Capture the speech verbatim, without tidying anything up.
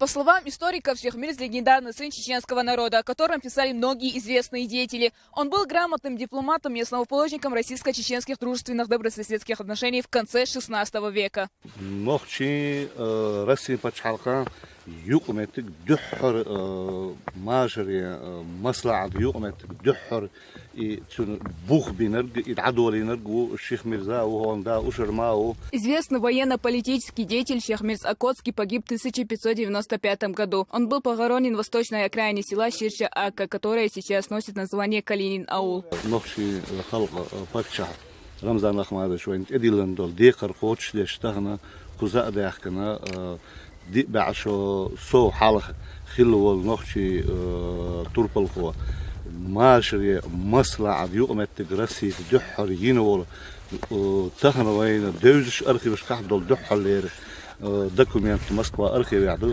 По словам историков, Шихмирз — легендарный сын чеченского народа, о котором писали многие известные деятели. Он был грамотным дипломатом и основоположником российско-чеченских дружественных добрососедских отношений в конце шестнадцатого века. Нохчийн, э, Российн паччахьалкхан юкъаметтиг дуьххьара, э, машаре, э, маслаӀат юкъаметтиг дуьххьара и цуьнан бух бинарг, и дӀадолийнарг ву Шихмирза ву, хӀунда Ушарма ву. Известный военно-политический деятель Шихмирз Окотский погиб в тысяча пятьсот девяносто пятом году. Он был похоронен в восточной окраине села Ширша-Ака, которое сейчас носит название Калинин аул. Нохчийн, э, халкъа, э, паччахь Рамзан Ахмадович вайна тӀедиллина долу декхар кхочушдеш тахана кхуза а даьхкина, э, диъ бӀе шо сов хьалха хилла волу нохчийн, э, турпалхо машаре маслаӀат юкъаметтиг Россица дуьххьара йина волу, э, тахана вайна девзаш архивашкахь долу дуьххьарлера, э, документ Москва архивехь ду.